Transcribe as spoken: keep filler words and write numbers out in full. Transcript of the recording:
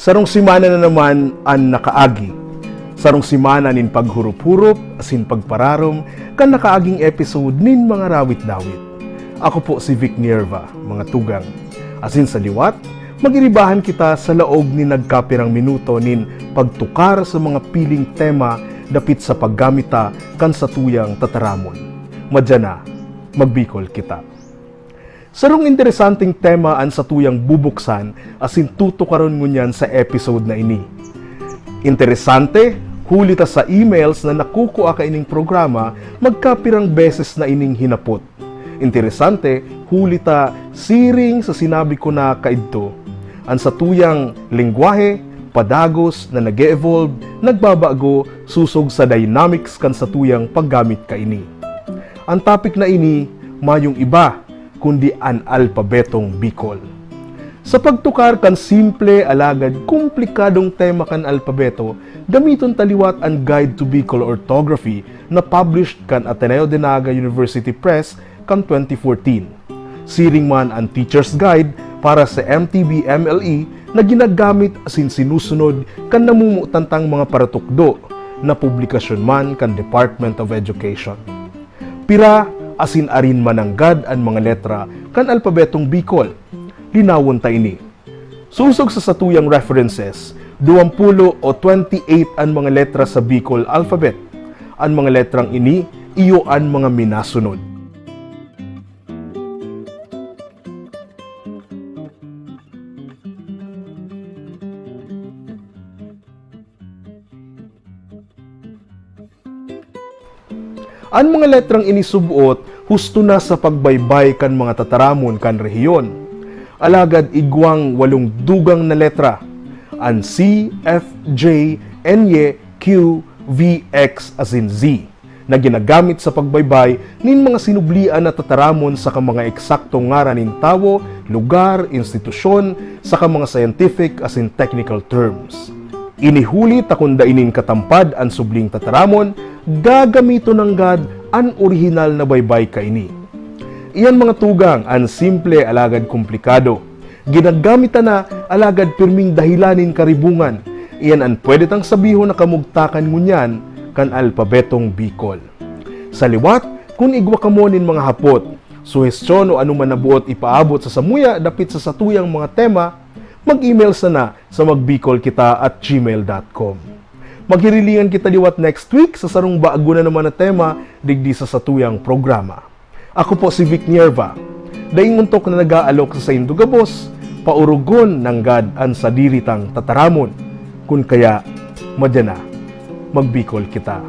Sarong semana na naman an nakaagi. Sarong semana nin paghurup-hurup asin pagpararom kan nakaaging episode nin mga rawit-dawit. Ako po si Vic Nierva, mga tugang. Asin sa liwat, magiribahan kita sa laog nin nagkapirang minuto nin pagtukar sa mga piling tema dapit sa paggamit ta kan satuyang tataramon. Madya na, magbikol kita. Sarong interesanteng tema an satuyang bubuksan asin tutukaron ngunyan sa episode na ini. Interesante, huli ta sa emails na nakukua kaining programa, magkapirang beses na ining hinapot. Interesante, huli ta siring sa sinabi ko na kaidto, an satuyang lengwahe padagos na nag-e-evolve, nagbabago sosog sa dynamics kan satuyang paggamit kaini. An topic na ini mayong iba kundi an alpabetong Bicol. Sa pagtukar kan simple alagad komplikadong tema kan alpabeto, gamiton ta liwat an Guide to Bicol Orthography na published kan Ateneo de Naga University Press kan twenty fourteen. Siring man an Teacher's Guide para sa M T B M L E na ginagamit asin sinusunod kan namomotan tang mga paratukdo na publikasyon man kan Department of Education. Pira asin arin mananggad an mga letra kan alpabetong Bicol? Linawon ta ini. Sosog sa satuyang references, duwang pulo o twenty-eight an mga letra sa Bicol alphabet. An mga letrang ini iyo an mga minasunod. An mga letrang ini sub-ot husto na sa pagbaybay kan mga tataramon kan rehiyon. Alagad igwang walong dugang na letra, an C, F, J, N Y, Q, V, X asin Z, na ginagamit sa pagbaybay nin mga sinublian na tataramon saka mga eksaktong ngaran nin tawo, lugar, institusyon, saka mga scientific asin technical terms. Ini huli ta kun dai nin katampad an subling tataramon, gagamiton nanggad an orihinal na baybay kaini. Iyan, mga tugang, an simple alagad komplikado. Ginagamit ta na, alagad pirming dahilan nin karibungan. Iyan an pwede tang sabihon na kamugtakan ngunyan kan alpabetong Bicol. Sa liwat, kun igwa kamo nin mga hapot, suhestyon o anoman na buot ipaabot sa samuya dapit sa satuyang mga tema, mag-email sana sa magbicolkita at gmail dot com. Maghirilingan kita liwat next week sa sarong bago na naman na tema digdi sa satuyang programa. Ako po si Vic Nierva. Daing ontok na nag-aalok sa saindo gabos, paurugon nanggad an sadiri tang tataramon. Kun kaya, madya na, magbikol kita.